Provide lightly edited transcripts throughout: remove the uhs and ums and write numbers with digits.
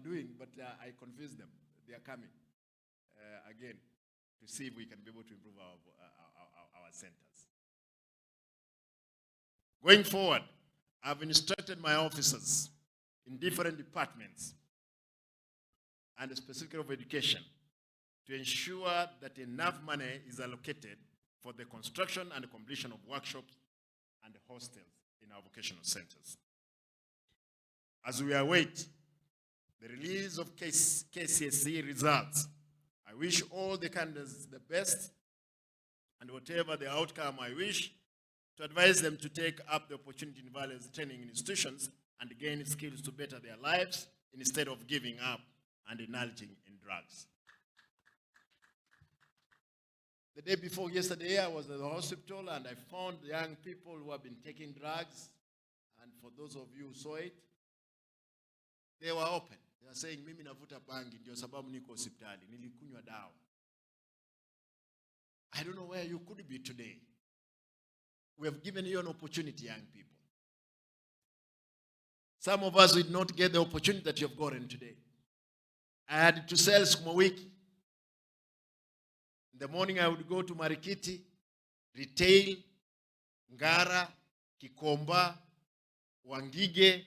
doing, but I confused them. They are coming again to see if we can be able to improve our centers. Going forward, I've instructed my officers in different departments and specifically of education to ensure that enough money is allocated for the construction and completion of workshops and hostels in our vocational centers. As we await the release of KCSE results, I wish all the candidates the best, and whatever the outcome, I wish to advise them to take up the opportunity in various training institutions and gain skills to better their lives instead of giving up and indulging in drugs. The day before yesterday, I was at the hospital and I found young people who have been taking drugs. And for those of you who saw it, they were open. They were saying, mimi navuta bangi, ndio sababu niko hospitali, nilikunywa dawa. I don't know where you could be today. We have given you an opportunity, young people. Some of us did not get the opportunity that you have gotten today. I had to sell sukuma wiki. In the morning, I would go to Marikiti, retail, Ngara, Gikomba, Wangige,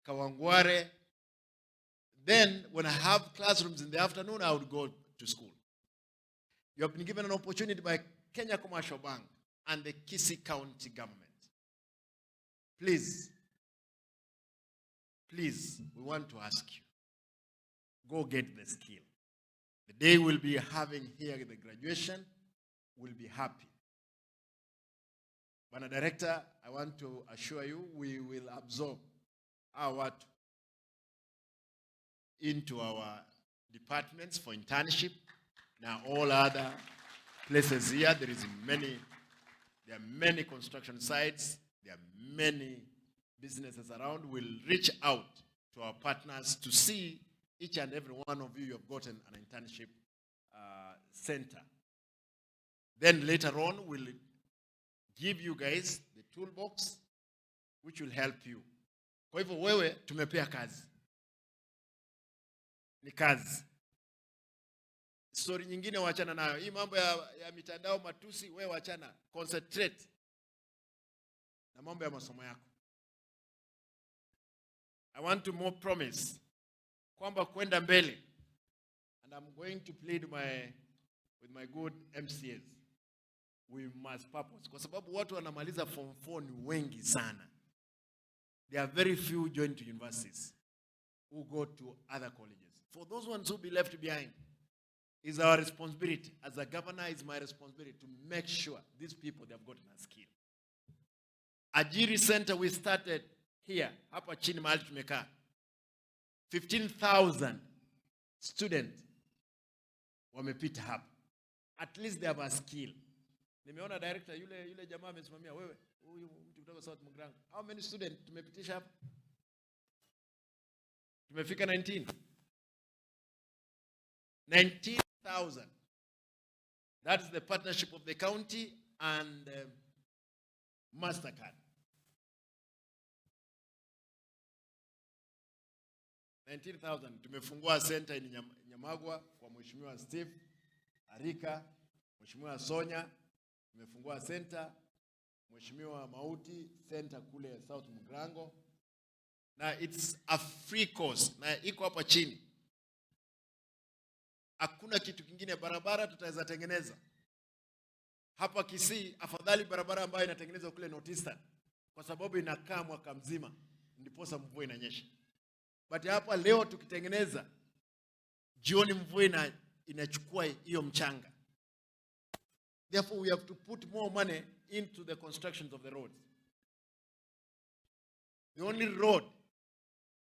Kawangware. Then, when I have classrooms in the afternoon, I would go to school. You have been given an opportunity by Kenya Commercial Bank and the Kisii County government. Please, please, we want to ask you, go get the skill. The day we'll be having here the graduation, we'll be happy. Bwana Director, I want to assure you we will absorb our watu into our departments for internship. Now all other places here, there are many construction sites, there are many businesses around. We'll reach out to our partners to see each and every one of you, you have gotten an internship center. Then later on, we'll give you guys the toolbox, which will help you. Kwa hivyo wewe tumepea kazi, ni kazi. Story nyingine wachana nayo. Hii mambo ya mitandao matusi, wewe wachana, concentrate na mambo ya masomo yako. I want to more promise kwamba kwenda mbele, and I'm going to plead with my good MCAs, we must purpose, kwa sababu watu wanamaliza form 4 ni wengi sana. There are very few join to universities who go to other colleges. For those ones who be left behind, is our responsibility. As a governor, it's my responsibility to make sure these people, they have gotten a skill. Ajiri Center we started here, hapa chini mahali tumekaa. 15,000 students wamepita hapa. At least they have a skill. Nimeona director yule yule jamaa amesimamia wewe, huyu mtu kutoka South Mugirango. How many students tumepitisha hapa? Tumefika 19. 19,000. That is the partnership of the county and Mastercard. 19,000. Tumefungua center in Nyamagwa kwa Mheshimiwa Steve Arika, Mheshimiwa Sonya, tumefungua center, Mheshimiwa Mauti center kule South Mugirango. Na it's a free course na iko hapa chini. Hakuna kitu kingine, barabara tutaweza tengeneza hapa Kisii, afadhali barabara ambayo inatengenezwa kule North Eastern, kwa sababu inakaa mwaka mzima ndiposa mvua inanyesha. But hapa leo tukitengeneza, jioni mvua inachukua hiyo mchanga. Therefore we have to put more money into the constructions of the roads. The only road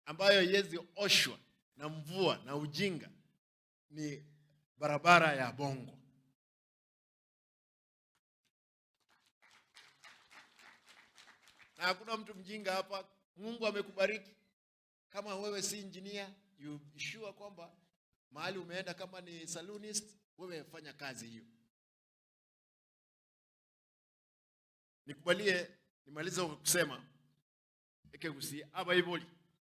ambayo haiwezi oshwa na mvua na ujinga ni barabara ya Bongo. Na hakuna mtu mjinga hapa. Mungu amekubariki. Kama wewe si engineer, you sure kwamba mahali umeenda kama ni saloonist, wewe fanya kazi hiyo. Nikubalie nimalize kwa kusema ekegusii abaibori.